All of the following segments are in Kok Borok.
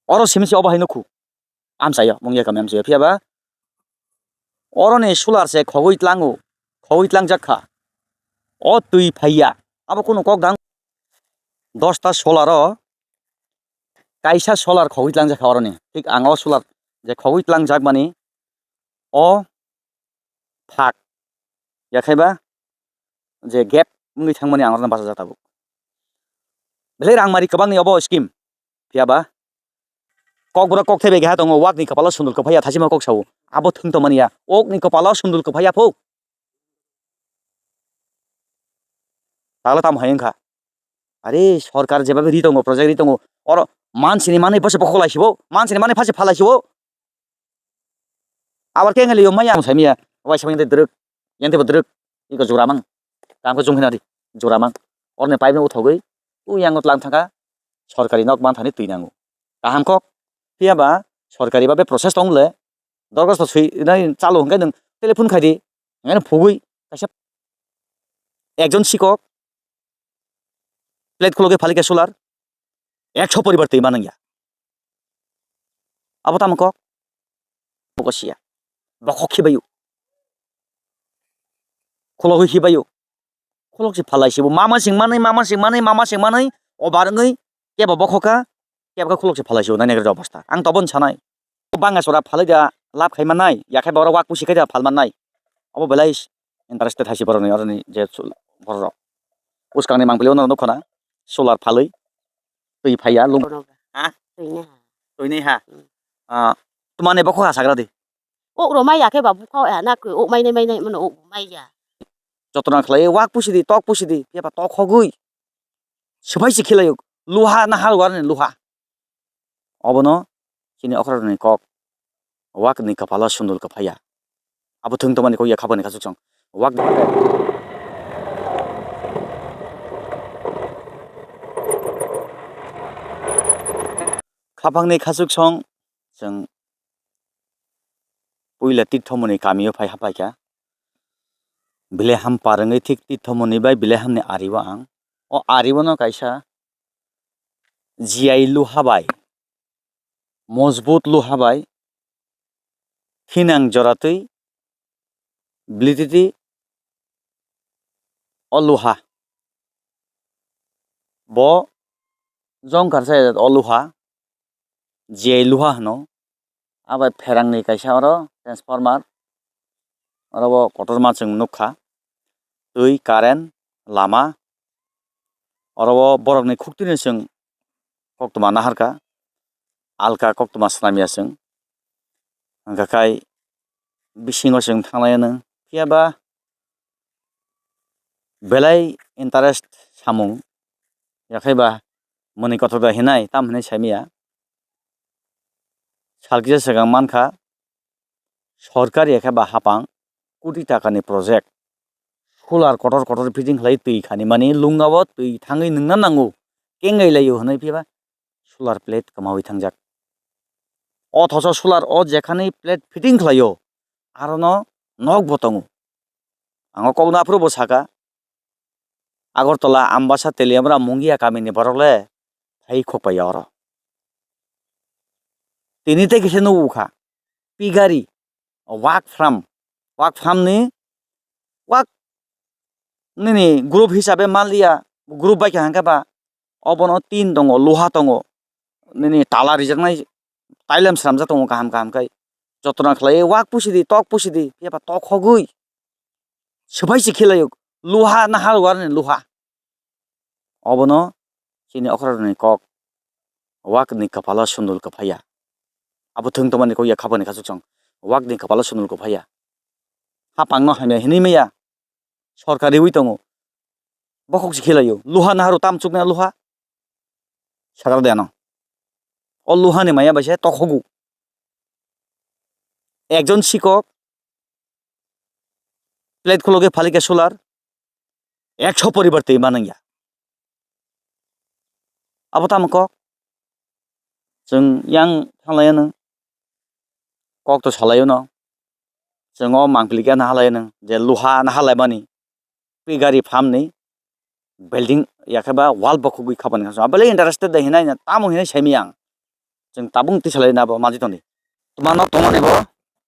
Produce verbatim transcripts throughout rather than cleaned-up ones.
Oro simi se obo hai nukhu. Amchaio, mungya kami amchaio. Phiya ba oroni solar se khogwi tlango, khogwi tlangjak kha. O twi phaiya. Abo kunu kok dang. Dosta solar o kaisa solar khogwi tlangjak kha oroni. Thik ang o solar je khogwi tlangjak mani o phak. Yakhai ba je gap wngwi thangmani ang oroni bachajak tabuk. Belai rang mari kwbangni obo scheme. Phiya ba kokborok kokthai bai keha tongo, wakni kwpalo sundul kwphaiya, thachima kok sao. Abo thwng tongmani ya, okni kwpalo sundul kwphaiya pho. Talo tamo hai wngkha. Are, sorkar jebabe ri tongo, project ri tongo, oro mansini manwi bose bokhok lai sibo, mansini manwi phasi phalai sibo. Abar keng liyo maya ang samia, waisa manya druk, yang tebo druk, iko jura mang, tamo jung hinari, jura mang. Orne pipe no uthogwi, u yang tlang thangka, sorkari nok man thani twi nango. Kaham kok, phiya ba sorkari babe process tong le, dorkhas to swi nai chalo hwnkhe nwng telephone khai di, hwnkhe phugwi kaisa ekjon sikok, plate khulogwi phalikha solar, ekso poribar twi manwngya. Abo tamo kok? Bokosia. Bokhok khibayo. Khulogwi khibayo. Khulok se phalai sibo. Mama sing manwi, mama sing manwi, mama sing manwi. Obar wngwi kebo bokhokha, kebo khe khulok se phalai sibo. Nai nai obostha. Ang tobon sanai. Banga sora phalai da lab khai mannai, yakhai borok wak pusi khai da phal mannai. Abo belai interested hai se borokni oroni je sul-, borok. Uskangni mangpili ono nukho na, solar phalwi, twi phaiya, lung-, Bono ba. Ha? Twi ni ha. Twi ni ha. Hmm. Ah, twmani bo khokha sagra di. Ok rw maya khe ba bukha ya na kwi ok mai nai mai nai mano ok bo maya. Jotona khlai wak pusi di, tok pusi di, phiya ba tok khogwi. Swphai se khilaio, luha na hal warni luha. Obono chini okrarokni kok, wakni kwpalo sundul kwphaiya. Abo thwng tongmani kok ya khapangni khasuksong. Wak-, khapangni khasuksong chwng puila Tithomoni kamio phai hapaikha. Beleham par wngwi thik Tithomoni bai Belehamni ario ang. O ariono kaisa jiyai luha bai, mojbut luha bai, thinang joratwi blititi o luha. Bo jongkar se o luha, jiyai luha hwno. Abai pherangni kaisa oro transformer, oro bo kotorma chwng nukha, twi, current, lama, oro o borokni khuktwino chwng koktwma naharkha, alka koktwma swnamya chwng, hwnkha khai bisingo chwng thanglaianw, phiya ba belai interest samung, yakhai ba mwnwi kothok da hinai, tam hinai saimaya. Sal kisa swkang mankha, sorkar ya khe ba hapang koti takani project, solar kotor kotor fitting khlai twi khani mani lungao twi thangwi nwngna nango, kengai laio hwnwi phiya ba solar plate kwmaui thangjak. Othocho solar o jekhani plate fitting khlaio, arono nok bo tongo. Ang o kokno aphuru bo saka, Agartala, Ambasa, Teliamura, Mungia kamini borok le phai khokpaiya oro. Tini tei kisa nukgo kha, pigari, wak farm, wak farm ni wak nini group hisabe manliya, group bai kha hwnkhe ba obono tin tongo, luha tongo, nini tala rijaknai tailem swnamjak tongo kaham kaham khai. Jotona khlaiwi wak pusi di, tok pusi di, phiya ba tok hogwi swphai se khilaio, luha na hal warni luha. Obono chini okrarokni kok, wakni kwpalo sundul kwphaiya. Abo thwng tongmani kok ya khapangni khasuksong, wakni kwpalo sundul kwphaiya. Hapangno hamya hinwi maya, sorkar riwi tongo. Bokhok se khilaio, luha naharu tam chuknai luha. Sakra de ano. O luhani maya bai se tokhogo. Ekjon sikok plate khulogwi phalikhe solar, ekso poribar twi manwngya. Abo tamo kok? Chwng yang thanglaianw, kok to salaio no. Chwng o mangpili khe nahalaianw je luha nahalaimani. Pigari farm ni building yakhe ba wall bokhogwi khabani kha. Abole interested de hinai na tamo hinai saimi ang. Chwng tabuk twi salai na bo manjwi tongdi. Tuma nok tongmani bo?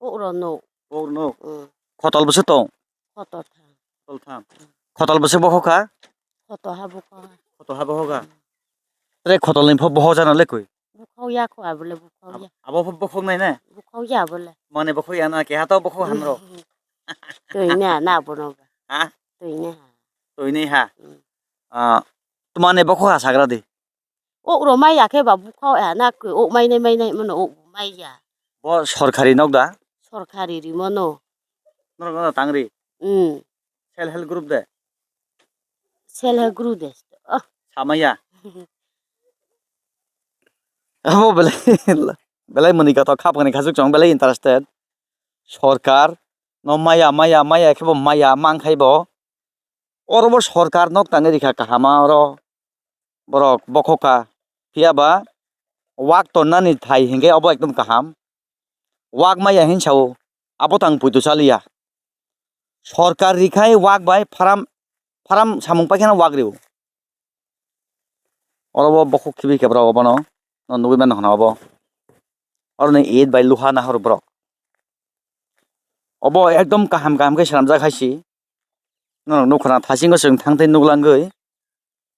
Uro nok. Uro nok. Mm. Khotol bwswk tong? Khotol tham. Khotol tham. Khotol bwswk bokhok kha? Khoto ha bokhok kha. Khoto ha bokhok kha? Tre khotol ni pho bokhok jana le koi? Bokhok ya kho abole bokhok ya. Abo pho bokhok nai ne? Bokhok ya abole. Mane bokhok ya na keha to bokhok hamro. Twi ne ha na bono ba. Ha? Twi ne ha. Twi ne ha. Mm. Ah, tuma ne bokhok ha sagra di. Ok rok mai ya khe ba bukhao ya na koi ok mai nai mai nai mano ok mai ya. Bo sorkari nok da? Sorkari ri mano. Norok no tang ri? Hmm. Self help group de? Self help group de. Oh. Samaya. Abo belai belai mani katok khapang ni khasuk chong belai interested. Sorkar no maya maya maya khe bo maya mang khai bo. Oro bo sorkar nok tangwi rikha kahama oro borok bokhok kha. Phiya ba wak tonnani thai hinkhe obo ekdom kaham. Wak maya hin sao abo tang puitu chaliya. Sorkar rikhai wak bai pharam pharam samung paikheno wak rio. Oro bo bokhok khibi khe borok obono no nugui mano hwnna obo. Oro ni it bai luha nahoro borok. Obo ekdom kaham kaham khe swnamjak hai si. Norok nukha na thasingo chwng thangtwi nuklangwi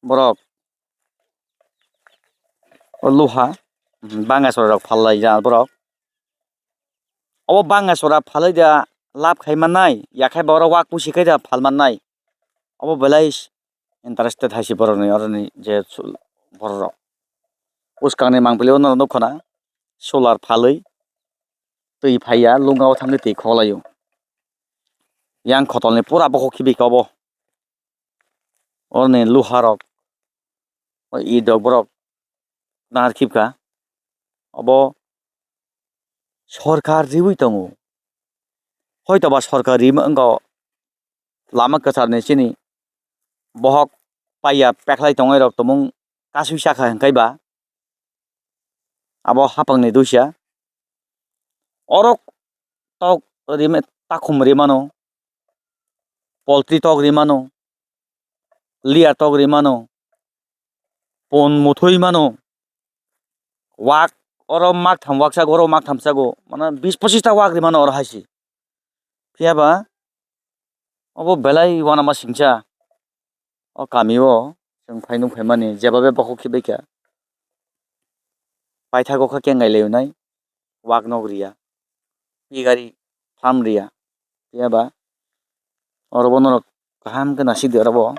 borok o luha banga chora rok phal lai ya borok. Obo banga chora phalwi da lab khai mannai, yakhai borok wak pusi khai da phal mannai. Obo belai interested hai se borokni oroni je borok rok. Bwskangni mangpili o norok nukha na solar phalwi twi phaiya lungao thangwi twi khoklaio. Yang khotolni pura bokhok khibi kha obo. Oroni luha rok o it rok borok narkhip kha. Obo sorkar riwi tongo. Hoitoba sorkar rima wngkha o lama kwcharni chini bohok paiya pekhlai tongnai rok tumung kasui sakha hwnkhe ba abo hapangni duisa. Orok tok rima takhum rimano, poltri tok rimano, liya tok rimano, pon muthwi mano, wak oro maktham waksago, oro maktham sago, mane bis pochista wak rimano oro hai se. Phiya ba obo belai uanama singcha. O kami o chwng phai nung phaimani jeba bai bokhok khibai kha. Paithago kha kengai lai unai wak nog riya. Pigari tham riya. Phiya ba oro bo norok kaham khe naisidi oro bo.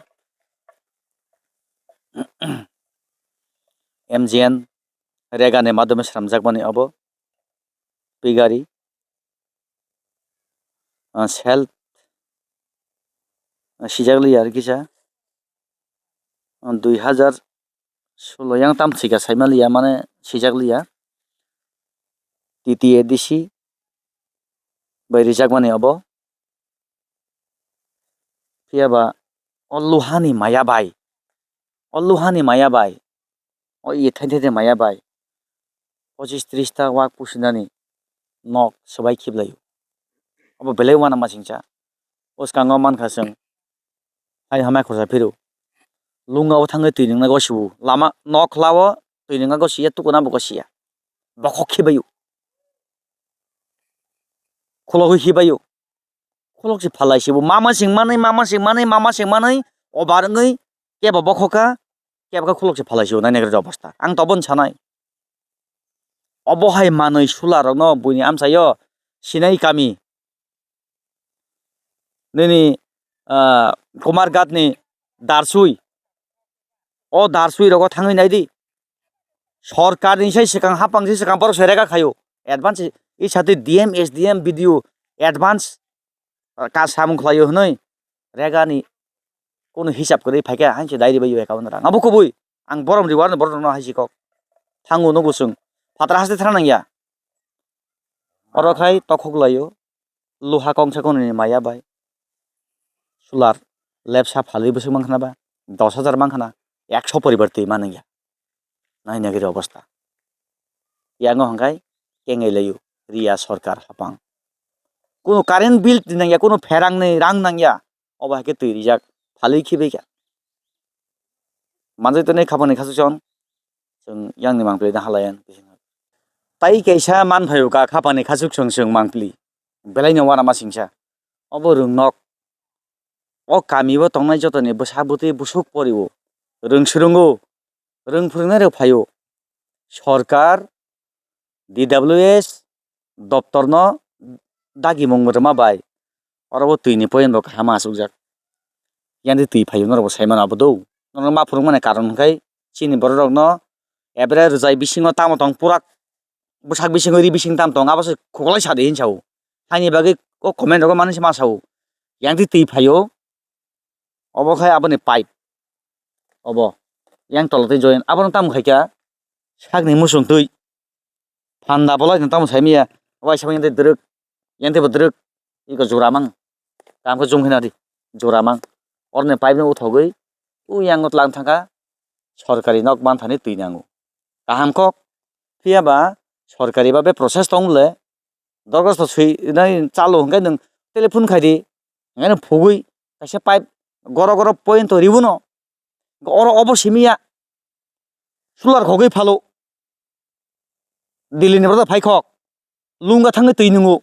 M G N Rega ni madhyome swnamjakmani abo pigari, ah, self, ah, sijak liya ar kisa, ah, dui hazar solo yang tam sika saima liya mane sijak liya T T A D C bai rijakmani abo. Phiya ba o luhani maya bai, o luhani maya bai, o ithai thai maya bai pochis tris ta wak pusinani nok swbai khiblai o. Obo belai uanama singcha. Bwskango mankha chwng hai hamai khorsa phiro. Lungao thangwi twi nungna gosibo. Lama nok khlao twi nungna gosiya tukuna bo gosiya. Bokhok khibai o. Khulogwi khibai o. Khulok se phalai se bo mama sing manwi, mama sing manwi, mama sing manwi obar wngwi kebo bokhok kha, kebo khe khulok se phalai se bo nai naigra obostha. Ang to bono sanai. Obo hai manwi sula rokno buini amchaio sinai kami. Nini, ah, Kumarghat ni Darsui. O Darsui rogo thangwi naidi. Sorkar ni sai swkang hapang se swkang borok se rega khaio. Advance i sati D M, S D M, B D O advance, ah, ka samung khlaio hwnwi rega ni kunu hisab kwrwi phaikha hain se diary bai account rang. Abo kubui ang borom reward borok no hai se kok. Thango nugo chwng. Phatra haste thana nangya. Oro khai tokhok laio. Luha kongsa kongnini maya bai solar lepsa phalwi bwswk mankha na ba dos hajar mankha na ekso poribar twi manwi ya nai nagiri obostha. Yango hwnkhe kengai laio riya sorkar hapang. Kunu current bill twi nangya, kunu pherangni rang nangya, obo hai khe twi rijak phalwi khibai kha. Manjak tonwi khapangni khasukchon chwng yangni mangpili da halai ang. Tai kaisa man phaio ka khapani khachuk song song mangpli. Belaino uanama singsa. Obo rwngnok. O kamio tongnai jotoni bwsa bwtwi busuk porio. Rwng swrwngo. Rwng phwrwngnairok phaio. Sorkar, D W S doptorno dagimung rwma bai oro bo twini point bo kaham achukjak. Yang twi phaio norok bo sai mano abo do. Norok ma phwrwngmani karon hwnkhe chini borok rokno ebrai rwjai bisingo tamo tong purak bwsak bisingo ri bising tam tong abo se khuklai sa de hinwi sao. Haini bagwi o comment rogo manwi se ma sao. Yang twi twi phaio obo khai aboni pipe. Obo yang tola twi join abono tamo khaikha sakni muchung twi. Phanda bolai no tamo saimaya, waisa yang tei drwk, yang tei bo drwk, iko jora mang, tamo khe jum khina di, jora mang, oroni pipe no uthogwi, u yang tlang thangkha, sorkari nok manthani twi nango, kaham kok, phiya ba sorkari ba be process tong le, dorkhasto swi nai chalo hwnkhe nwng telephone khai di, hwnkhe nwng phugwi kaisa pipe goro goro point to ribuno, oro obo simiya, solar khogwi phalo. Delhi ni borok phai khok. Lunga thangwi twi nungo.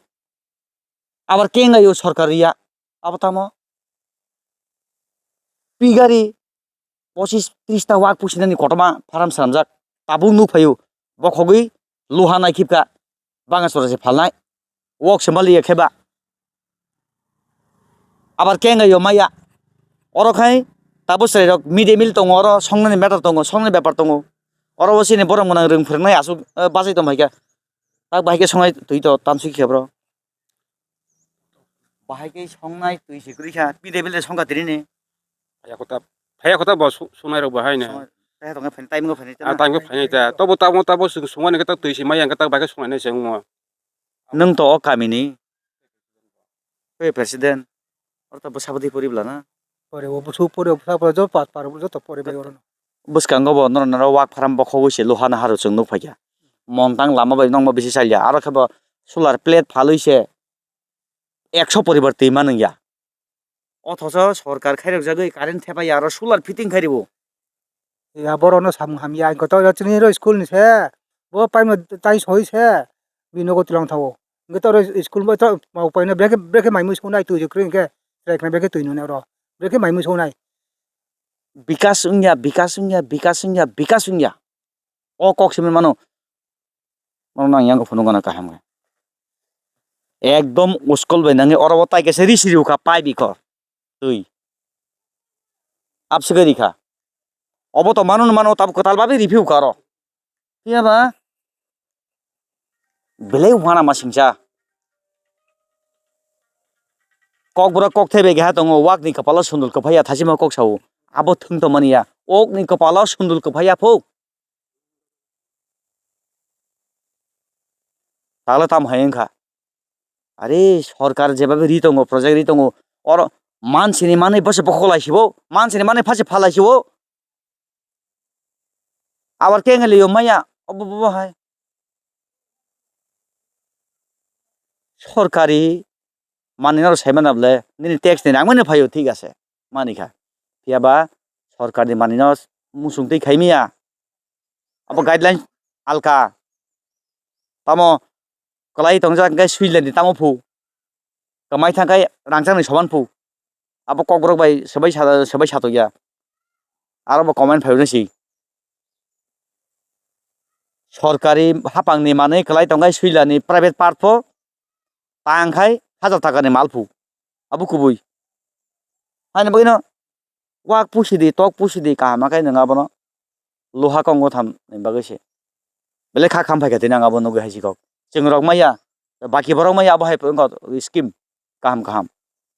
Abar kengaio sorkar ya. Abo tamo. Pigari pochis tris ta wak pusinani kotorma pharam swnamjak. Tabuk nuk phaio. Bokhogwi luha nai khipka. Banga sora se phalnai. Wok se maliya khe ba. Abar kenga yo maya. Oro khai tabuk chwrai rok mid day meal tongo, oro songnani matter tongo, songnani bepar tongo. Oro bo chini borok mwnang rwng phwrwngnai aswk, eh, bachai tong phaikha. Tak bahai khe songnai twi to tamswi khe bro. Bahai khe songnai twi se kwrwi kha, mid day meal de songkha tini ni. Phaiya kota, phaiya kota bo su-, sunai rok bo hai na. Song-, tei tongkha phai, time go phai. Ah, time go phai ta. Tobo tamo tabo sung sungmani khe ta twi se maya khe ta bahai khe sunai nai se wngmo. Nwng to o kamini. Tei president. Oro to bwsa bwtwi pori bwla na. Pore o bwswk pore o bwsa pore joto par paro joto pore bai oro. Bwskango bo norok norok wak pharam bokhogwi se luha naharok chwng nuk phaikha. Montang lama bai nokma bisi salya. Aro khe bo solar plate phalwi se ekso poribar twi manwngya. Othocho sorkar khairokjagwi current thepaiya aro solar fitting khairwo. Ya borokno samung hamya, ang kotor chini ro school ni se, bo paimano tai soi se, bini nogo twlang thago. Hwnkhe to oro school bo to mau paino brekhe, brekhe mai mui sonai twi kwrwi hwnkhe, chwrai khna brekhe twi nuni oro, brekhe mai mui sonai. Bikas wngya, bikas wngya, bikas wngya, bikas wngya. O kok simi mano. Mano nang yang phunuk gana kaham khe. Ekdom uskol bai nangni oro o tai kaisa ri siri ukha pipe ikho. Twi. Abswk ri kha. Obo to mano mano tab kwtal babi review karo. Phiya ba belai uanama singcha. Kokborok kok thai bai keha tongo, wakni kwpalo sundul kwphaiya, thachima kok sao. Abo thwng tongmani ya. Okni kwpalo sundul kwphaiya pho. Tala tamo hai wngkha. Are, sorkar jebabe ri tongo, project ri tongo. Oro mansini manwi bose bokhok lai sibo, mansini manwi phase phalai sibo. Abar kengeliyo maya, obo bobo hai. Sorkari manwi norok sai mano bole, nini tax ni rang mano phaio, thik ase, manikha. Phiya ba sorkar ni manwi no muchung twi khai maya. Abo guideline alka. Tamo kwlai tongjak hwnkhe Switzerland ni tamo phu. Kwmai thang khai rangchak ni soman phu. Abo kokborok bai swbai sa-, swbai satokya. Aro bo comment phaiwi si. Sorkari hapangni manwi kwlai tongkha Switzerland ni private part pho tang khai hajar takani mal phu. Abo kubui. Haini bagwino wak pusi di, tok pusi di, kaham khe nwng abono luha kong o tham ni bagwi se. Belai kha kham phaikha tini ang abo nugwi hai si kok. Chwng rok maya, baki borok maya abo hai wngkha scheme kaham kaham.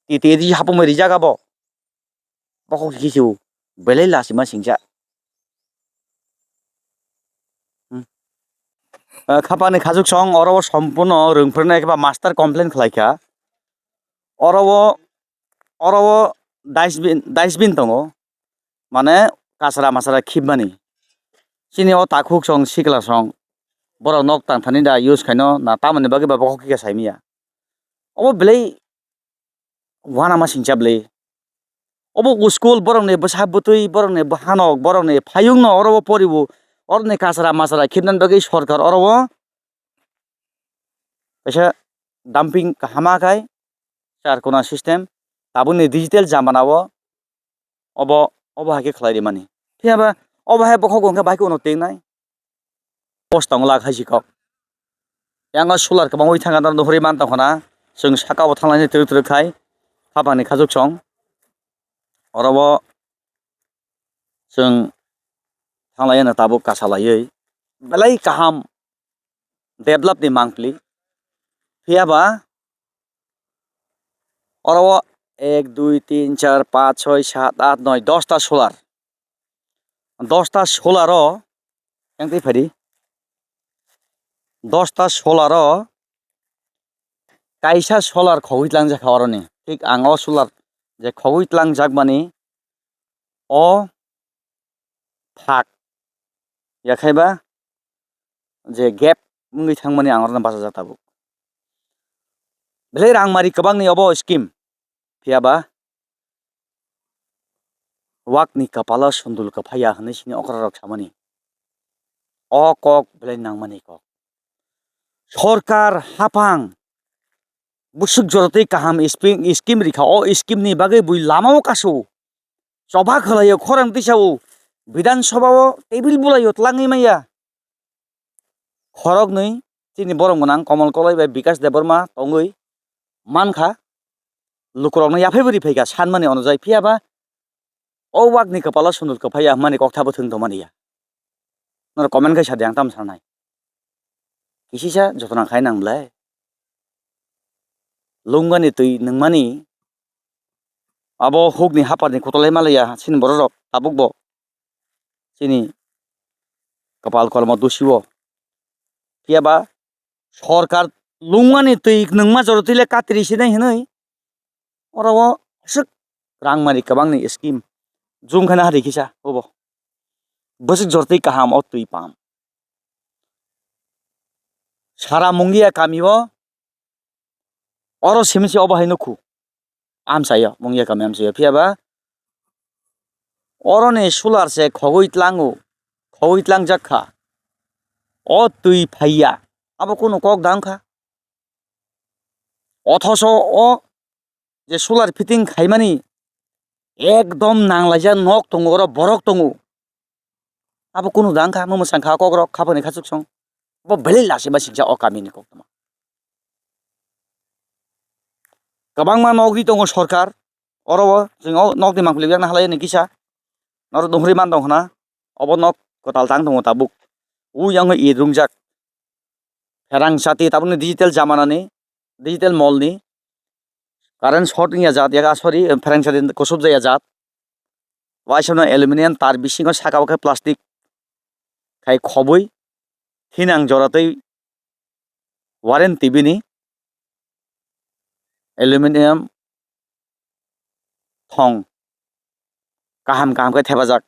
T T A D hapungwi rijak abo. Bokhok si khe se o. Belai lachima singcha. Hmm. Ah, khapani khachuk song oro o sompurno rwngphirnai khe ba master complain khlai kha. Oro o, oro o dustbin, dustbin tongo. Mane kasra masra khibmani. Chini o takhuk song sikla song. Borok nok tang thani da use khaino na tamoni bagwi ba bokhok khe sai maya. Obo belai uanama singcha bwle. Obo school borokni bwsa bwtwi, borokni bwhanok, borokni phayungno oro o poriwo. Oroni kasra masra khibnani bagwi sorkar oro o kaisa dumping kaham khe charkona system, tabukni digital jamana o obo, obo hai khe khlai rimani. Phiya ba obo hai bokhok hwnkhe bai khe uno tengnai. Post tongo lak hai si kok. Yang o solar kwbangwi thangna nuhuri man tongkha na. Chwng saka o thanglai twrwk twrwk khai. Hapang ni khajok song. Oro o chwng thanglai no tabuk kasa laiwi. Belai kaham develop ni mangpili. Phiya ba oro o ek, dui, tin, char, panch, choi, sat, at, noi, dosta solar. Dosta solar o, yang twi phadi. Dosta solar o kaisa solar khogwi tlangjak kha oroni. Thik ang o solar je khogwi tlangjak mani o phak yakhai ba je gap wngwi thangmani ang oroni bachajak tabuk. Belai rang mari kwbangni obo scheme. Phiya ba wakni kwpalo sundul kwphaiya hwnwi sini okrarok samani. O kok belai nangmani kok. Sorkar hapang bwswk jorotwi kaham ispi-, scheme rikha. O scheme ni bagwi bui lama o kasu. Choba khwlaio, khorang tisao, Bidhan Sabha o table bulaio, tlangwi maya. Khoroknwi chini borom gwnang Komol Koloi bai Bikash Debbarma tongwi mankha, lukurokno yaphaibo ri phaikha sanmani onojai, phiya ba o wakni kwpalo sundul kwphaiya hwnmani kokthabo thwng tongmani ya. Norok comment khai sadi, ang tamo sanai. Kisisa jotono khai nang belai. Lungani twi nungmani abo hukni haparni kotolai malaya chini bororok tabukbo chini kwpal kolmo dusio. Phiya ba sorkar lungmani twi nungma jora twi le katri sinai hinwi oro o aswk rang mari kwbangni scheme jung khe na hari kisa obo bwswk jora twi kaham o twi pam. Sara Mungia kami o oro simi se obo hai nukhu. Amchaio, Mungia kami amchaio. Phiya ba oroni solar se khogwi tlango, khogwi tlangjak kha. O twi phaiya, abo kunu kok da wngkha. Othoso o je solar fitting khaimani ekdom nanglaijak nok tongo, oro borok tongo. Abo kunu da wngkha, mo mwsang kha kokrok, khapani kha chuksong. Bo belai lasi ma singsa o kamini koktwma. Kwbangma nogwi tongo sorkar, oro o chwng o nokni mangpili yakna halai ani kisa. Norok nuhuri man tong khna, obo nok kwtal tang tongo tabuk. Uyang it rungjak. Pherang chati tabukni digital jamanani, digital molni. Current short wngya jat, yaga sorry, pherang chati kusubjaya jat. Waisano aluminium tar bisingo saka o khe plastic khai khobwi thinang jora twi warranty bini aluminium thong kaham kaham khe thepajak.